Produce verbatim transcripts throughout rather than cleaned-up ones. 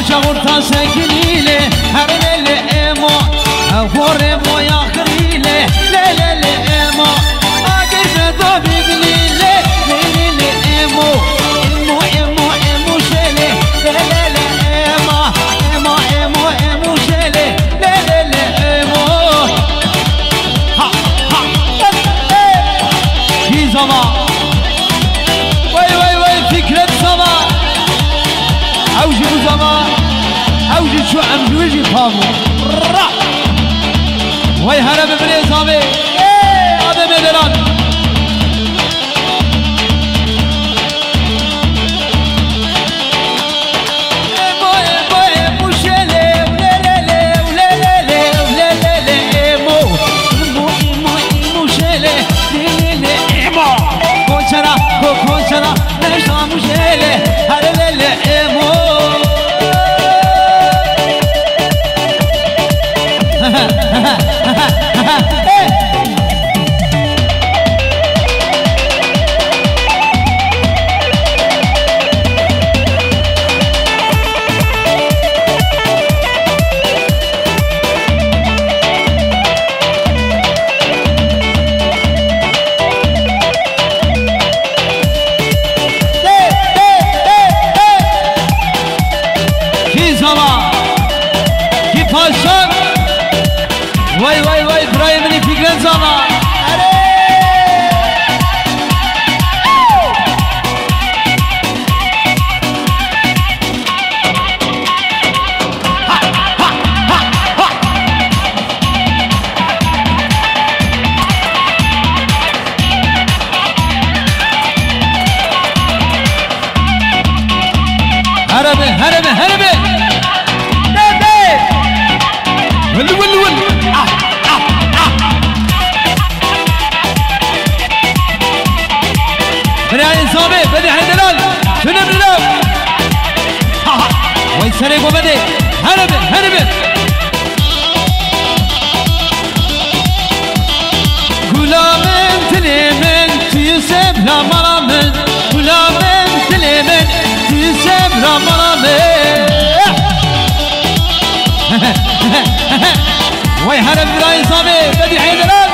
Çawurta sekinî lê, her lê lê emo. Xorê moya xirî lê, lê lê lê emo. Agir ve do bibinî lê, lê lê lê emo. Emo, emo, emo şelê, lê lê lê ema. Emo, emo, emo şelê, lê lê lê emo. Ha, ha, hey, hey. Kî zama. Wey, wey, wey, Fikret zama. Ew jî bû zama. Ew jî çû em ji wî jî pa bû. Ra. Wey here bi binê zavê. Ê, Ademê Delan. Kî zava? Kî paşan? Vay, vay, vay, birayê min î Fikret zava. Erê! Here be, here be, here be. Ne be? Wil, wil, wil. Ah, ah, ah. Birayê zavê, Bedî Heyderan. Tune bilal. Ha, ha. Vay serê govendê. Here be, here be. Gula min, dilê min, tu yî sebra mala min. Gula min, dilê min, tu yî sebra mala min. Wey here birayê zavê, Bedî Heyderan.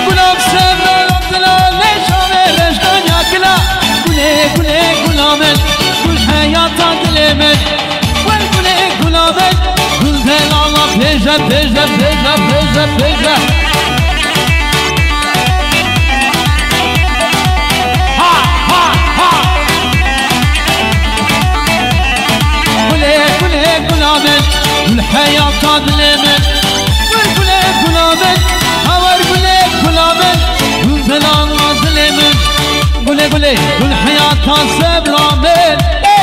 Gula min sebra mala min, dilê min, tu yî sebra mala min. Gulê, gulê, gula min, tu ji heyata dilê min. Gul gulê gula min, gul delala pêje, pêje, pêje, pêje, pêje. Ha, ha, ha. Gulê, gulê gula min, gul heyata dilê min. Gul gulê gula min, hawer gulê gula min, gul delala dilê min. Gulê, gulê, gul heyata sebra min. Ê!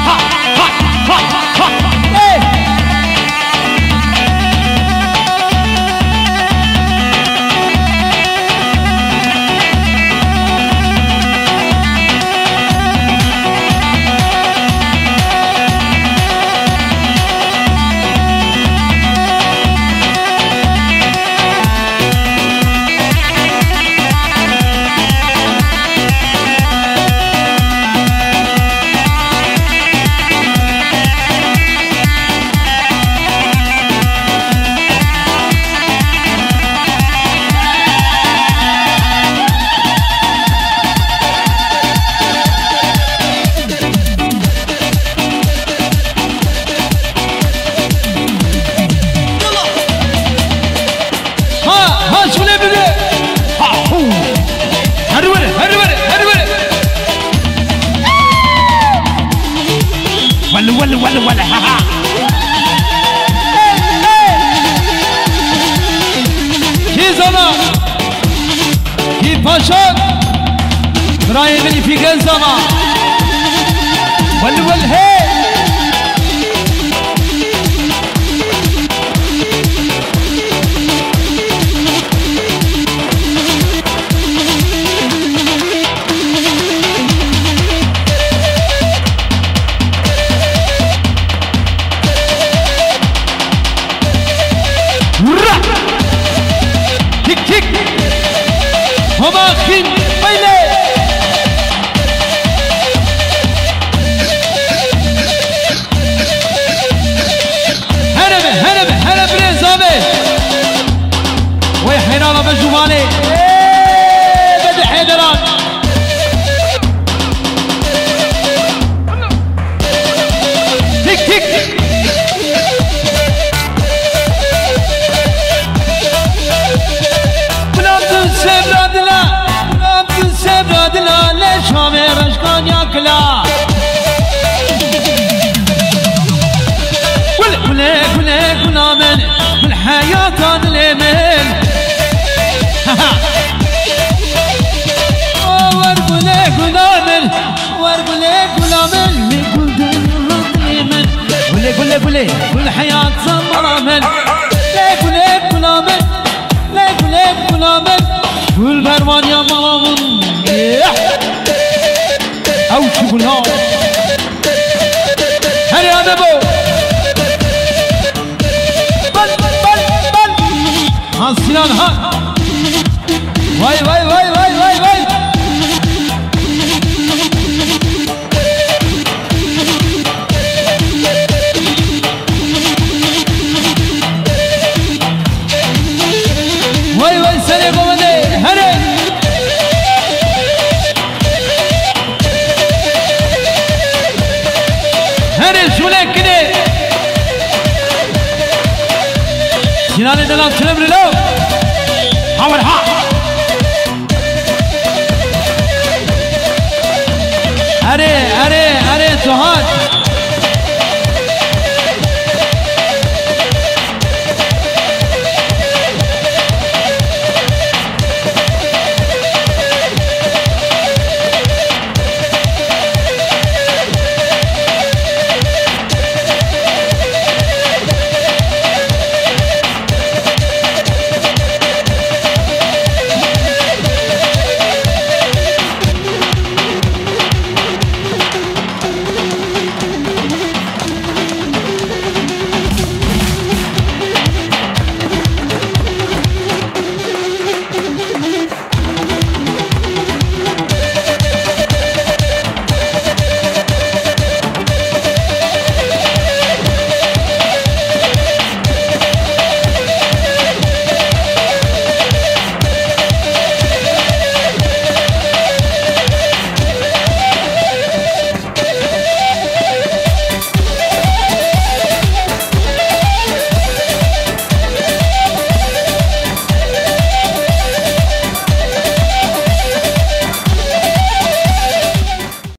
Ha, ha, ha, ha. Ê! Ha, ha, şule bile. Ha, hu. Hadi böyle, hadi böyle, hadi böyle. Wale, wale, wale, wale, ha, ha. Hey, hey. Kî zana? Kî paşa? Birayê min î Fikret zana. Wel, wel, hey! Malê. Ê, Bedî Heyderan. Tik, tik. Gulam tu sevda dila, gulam tu sevda dila, leşamê reşkan ya kila. Gul, gule, gule, gula min, gul heyata dilê min. O wer gule, gula min, wer gule, gula min, gul dilê min. Gule, gule, gule, gul heyata mala min. Gule, gule, gula min, gule, gule, gula min, gul berwaniya mala min. Yeah. Ew çi gula. Herê ame bo. Bal, bal, bal. Ha Sinan ha. Vay, vay, vay, vay, vay, vay. Vay vay serê govendê, herê. Herê şûlek kidê. Sinanê delal çilim rilo. Hawer ha. Erê, erê, erê, Suhat.